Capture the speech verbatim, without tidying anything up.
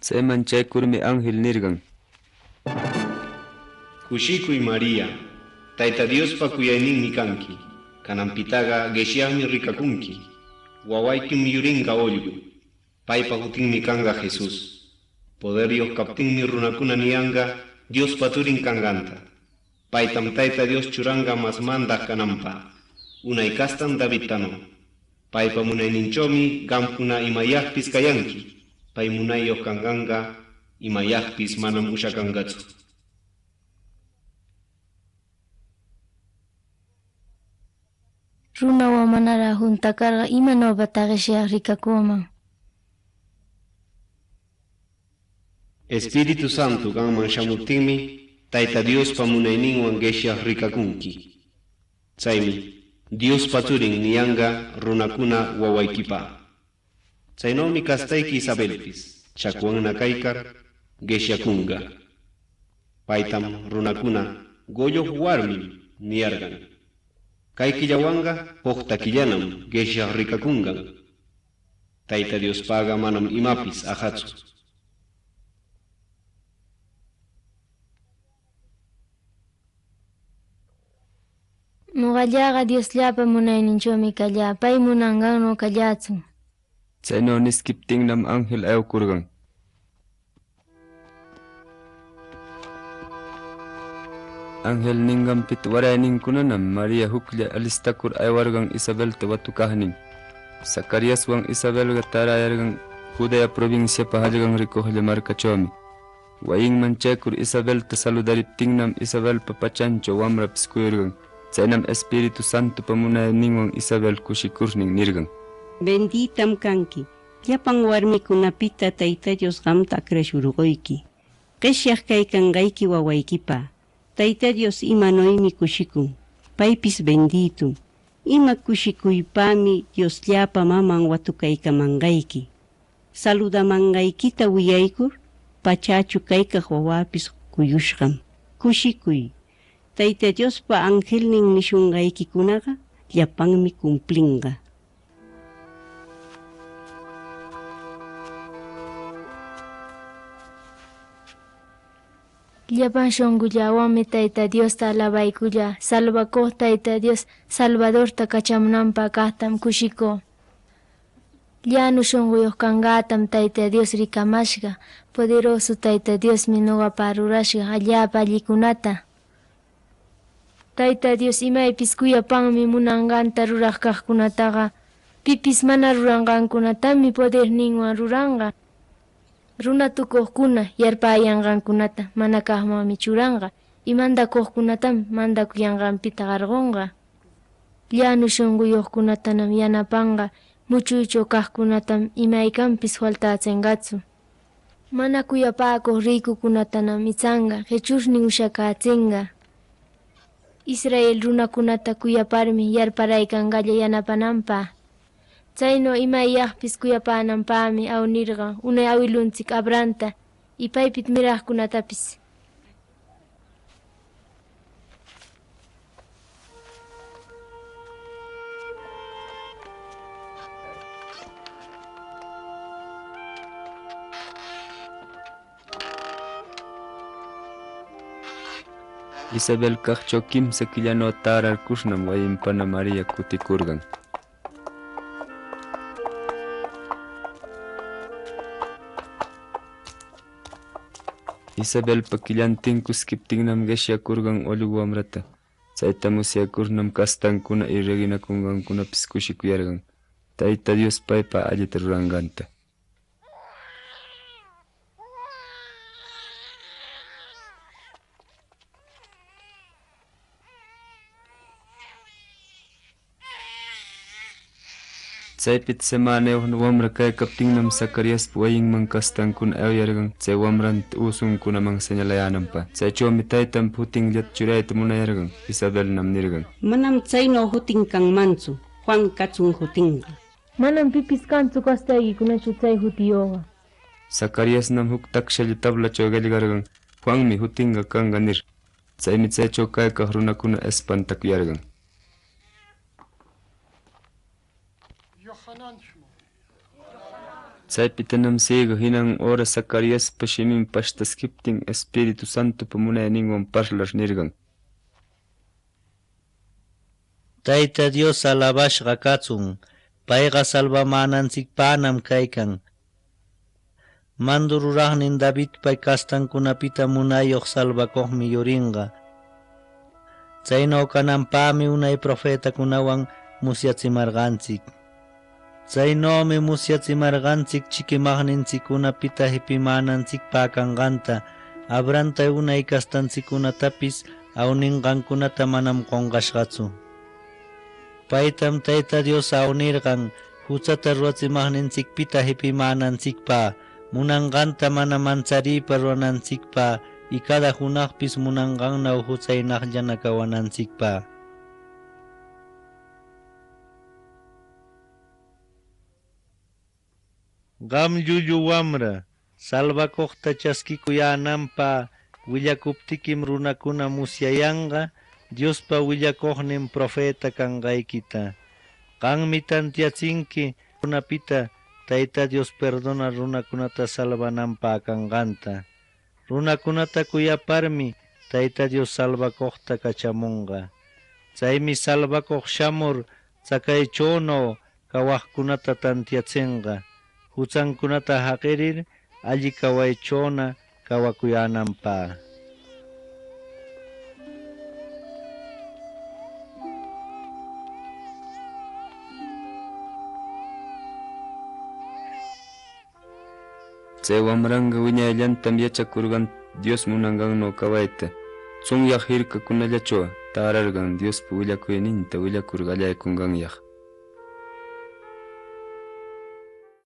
Chayman chaykurmi ángel nirqan: Kushikuy María, Tayta Diospa kuyayninmi kanki. Kananpitaqa qishyaqmi rikakunki. Wawaykim yurinqa ullqu. Paypa hutinmi kanqa Jesús. Poderyoq kaptinmi runakuna niyanqa Diospa Turin kanqanta. Paytam Tayta Dios churanqa mas mandaq kananpaq, unay kastan Davidtano. Paypa munayninchawmi qamkuna imayaqpis kayanki. Pay munayyoq kanqanqa imayaqpis manam ushakanqatsu. Runa wamanaraq hunta karqa, imanawpataq qishyaq rikakuman? Espíritu Santo qamman shamuptinmi, Tayta Diospa munayninwan qishyaq rikakunki. Chaymi Diospa Turin niyanqa runakuna wawaykipaq. Chaynawmi kastayki Isabelpis, chakwanna kaykar, qishyakunqa. Paytam runakuna: "Qulluq warmim", niyarqan. Kay killawanqa, hukta killanam qishyaq rikakunqan. Tayta Diospaqa manam imapis aqhatsu. Nuqallaqa Diosllapa munayninchawmi kallaa, pay munanqannu kallachun. Chaynaw niskiptinnam ángel aywakurqan. Ángel ninqanpita warayninkunanam María huklla alistakur aywarqan Isabelta watukaqnin. Zacariaswan Isabelqa tarayarqan Judea provinciapa hallqan rikuqlla markachawmi. Wayinman chaykur Isabelta saludariptinnam, Isabelpa pachanchaw wamrapis kuyurqan. Chaynam Espíritu Santopa munayninwan Isabel kushikurnin nirqan: Benditam kanki. Llapan warmikunapita Tayta Dios qamta akrashurquyki. Qishyaq kaykanqayki wawaykipa. Tayta Dios imanuymi kushikun. Paypis benditum. Ima kushikuypami Diosllapa maman watukaykamanqayki. Saludamanqaykita wiyaykur, pachachu kaykaq wawapis kuyushqam. Kushikuy. Tayta Diospa angelnin nishunqaykikunaqa llapanmi cumplinqa. Llapan shunqullawanmi Tayta Diosta alabaykulla, salvakuq Tayta Dios Salvadorta kachamunanpaq kaqtam kushikuu. Llanu shunquyuq kanqatam Tayta Dios rikamashqa, poderoso Tayta Diosmi nuqapaq rurashqa allaapa allikunata. Tayta Dios imaypis kuyapanmi munanqanta ruraq kaqkunataqa, pipis mana ruranqankunatami poderninwan ruranqa. Runa tukuqkuna yarpayanqankunata mana kaqmanmi churanqa, y mandakuqkunatam mandakuyanqanpita qarqunqa. Llanu shunquyuqkunatanam yanapanqa, muchuychaw kaqkunatam imaykanpis faltachinqatsu. Mana kuyapakuq rikukunatanam ichanqa qichurnin ushakachinqa. Israel runakunata kuyaparmi yarparaykanqalla yanapananpaq. Chaynaw imayyaqpis kuyapananpaqmi awnirqan unay awilunchik Abrahamta y paypita miraqkunatapis. Isabel kaqchaw kimsa killanaw tararkusnam wayinpana María kutikurqan. Isabelpa killantin kuskiptinnam qishyakurqan ullqu wamrata. Chayta musyakurtnam castankuna y reinakunqankunapis kushikuyarqan, Tayta Dios paypaq allita ruranqanta. Chaypita semanayuq wamra kaykaptinnam, Zacariaspa wayinman castankuna aywayarqan, chay wamranta usunkunaman señalayänanpaq. Chaychawmi taytanpa hutinllata churayta munayarqan. Isabelnam nirqan: Manam chaynaw hutin kanmantsu, Juan kachun hutinqa. Manam pipis kantsu castaykikunachaw chay hutiyuqqa. Zacariasnam huk takshalla tablachaw qillqarqan: Juanmi hutinqa kanqa, nir. Chaymi chaychaw kaykaq runakuna espantakuyarqan. Chaypitanam ciego hinan hora Zacariaspa shimin pashtaskiptin, Espíritu Santopa munayninwan parlar nirqan: Tayta Dios alabashqa katsun, payqa salvamänanchikpänam kaykan. Mando ruraqnin Davidpa castankunapita munayuq salvakuqmi yurinqa. Chaynaw kananpämi unay profetakunawan musyachimarqanchik. Chaynawmi musyachimarqanchik chikimaqninchikkunapita hipimänanchikpä kanqanta, Abrahamta unay castanchikkunatapis awninqankunata manam qunqashqatsu. Paytam Tayta Dios awnirqan, huchata ruwachimaqninchikpita hipimänanchikpä, munanqanta mana manchariypa ruwananchikpä, y cada hunaqpis munanqannaw huchaynaqllana kawananchikpä. Qam llullu wamra, salvakuqta chaskikuyänanpä willakuptikim runakuna musyayanqa Diospa willakuqnin profeta kanqaykita. Qammi tantiachinki runapita Tayta Dios perdonar runakunata salvananpä kanqanta. Runakunata kuyaparmi Tayta Dios salvakuqta kachamunqa. Chaymi salvakuq shamur chakaychawnaw kawaqkunata tantiachinqa, huchankunata haqirir alli kawaychawna kawakuyänanpä. Chay wamranqa wiñayllantam yachakurqan Dios munanqannaw kawayta. Tsunyaq hirkakunallachwa tärarqan Diospa willakuyninta willakur qallaykunqanyaq.